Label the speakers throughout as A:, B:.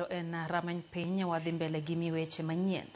A: kendo en rameny piny wadhi mbele gi mi weche manyien.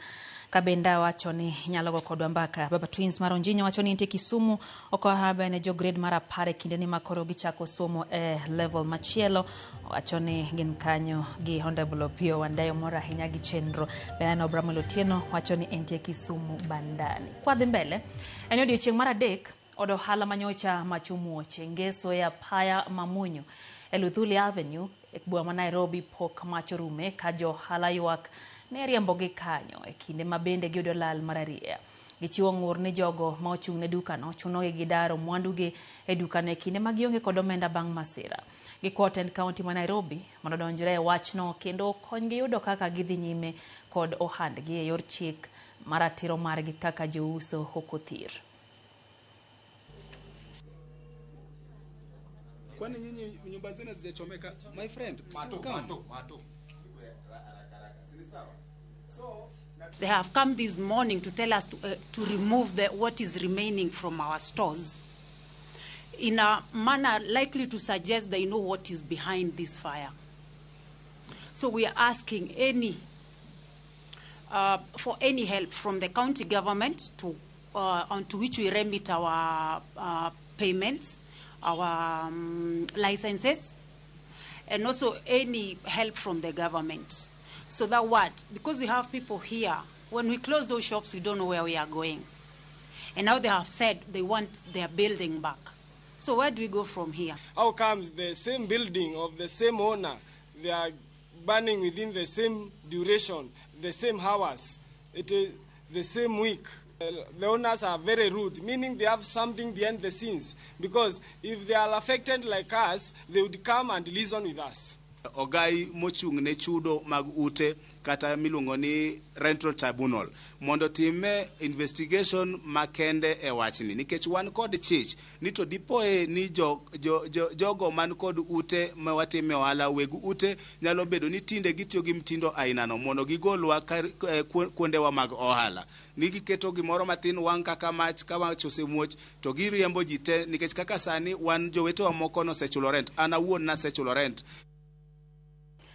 A: Kabende awacho ni nyalo go kodwa mbaka. Baba Twins mar Onjinyo wacho ni entie Kisumu okohabe ne jo grade mar 10 e kindeni ma koro gichako somo e level machielo. Owacho ni gin kanyo gi Honorable Opiyo Wandayi mor ahinya gi chenro. Bende aneno Bramwel Otieno wacho ni entie Kisumu Bandani. Kwadhi mbele, en odiochieng' mar 3 od ohala manyocha mach omuoche ngeso e apaya Mamunyu e Luthuli Avenue e boma ma Nairobi pok mach orume ka jo ohala ywak ne riembogi kanyo e kinde ma bende giyudo lal mar arieya. Gichiwo ng'ur ni jogo ma ochung' ne dukano chunogi gidaro mwandugi e dukano e kinde ma gionge kod omenda bang' masira. Gikwayo tend kaunti ma Nairobi mondo odonjre e wachno kendo okonygi yudo kaka gidhi nyime kod ohandgi e yor chik ma ratiro margi kaka jouso ok othir.
B: Kwani nyinyi nyumba zenu hazijachomeka? My friend,
C: Mato,
B: come.
C: mato, mato.
D: They have come this morning to tell us to remove what is remaining from our stores in a manner likely to suggest they know what is behind this fire. So we are asking for any help from the county government onto which we remit our payments, our licenses, and also any help from the government. So that what? Because we have people here, when we close those shops, we don't know where we are going. And now they have said they want their building back. So where do we go from here?
E: How comes the same building of the same owner, they are burning within the same duration, the same hours, it is the same week? The owners are very rude, meaning they have something behind the scenes. Because if they are affected like us, they would come and listen with us.
B: Ogai mochung' ne chudo mag ute kata miluongo ni Rental Tribunal mondo time investigation makende e wachni, nikech wan kod chich ni to dipoe ni jogo man kod ute ma watime ohala, weg ute nyalo bedo ni tinde gitiyo gi mtindo ainano mondo gigolwa kuondewa mag ohala, ni giketo gimoro matin wang' kaka mach, ka mach osemuoch to giriembo ji te, nikech kaka sani wan jowetewa moko nosechulo rent, an awuon nasechulo rent.